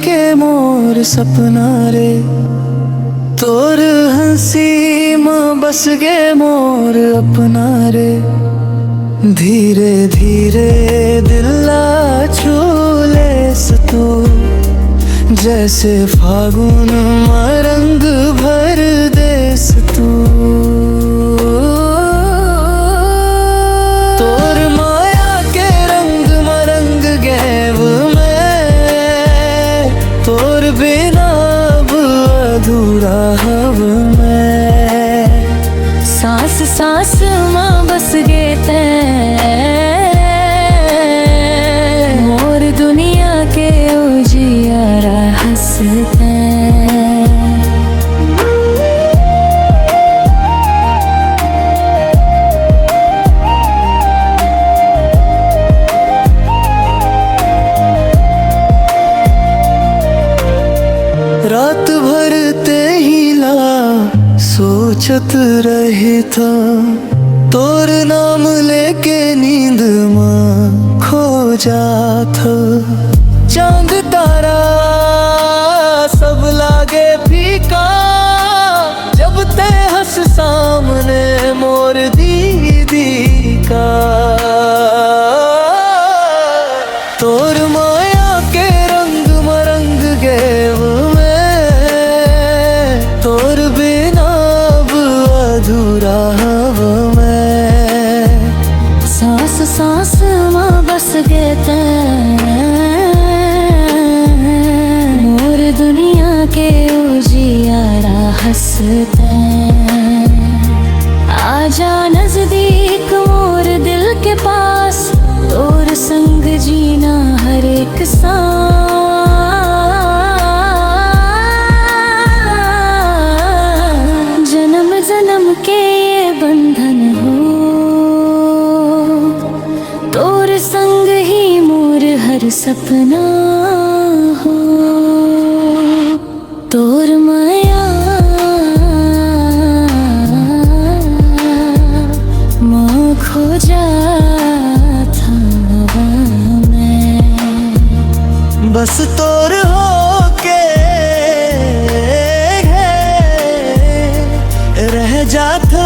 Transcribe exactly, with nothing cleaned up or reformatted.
के मोर सपना रे, तोर हंसी म बस गे मोर अपना रे। धीरे धीरे दिल ला छू लेस तू, जैसे फागुन म रंग भर देस तू। तोर माया के रंग म रंग गेंव मैं, तोर बिना अब अधूरा हव मैं। सांस सांस म बस गे तैं, मोर दुनिया के उजियारा हस तैं। रात भर तेही ला सोचत रहिथंव, तोर नाम लेके नींद म खो जाथंव। चांद तारा सब लागे फीका, जब तैं हस सामने मोर दीदी का। तोर माया के रंग म रंग गेंव मैं, तोर बिना अब अधूरा हव मैं। सांस सांस म बस गे तैं, मोर दुनिया के उजियारा हस तैं। आजा नजदीक मोर दिल के पास, तोर संग जीना हर एक सांस। जन्म जन्म के ये बंधन हो, तोर संग ही मोर हर सपना हो। तोर माया म खो जाथंव मैं। बस तोर होके रह जाथंव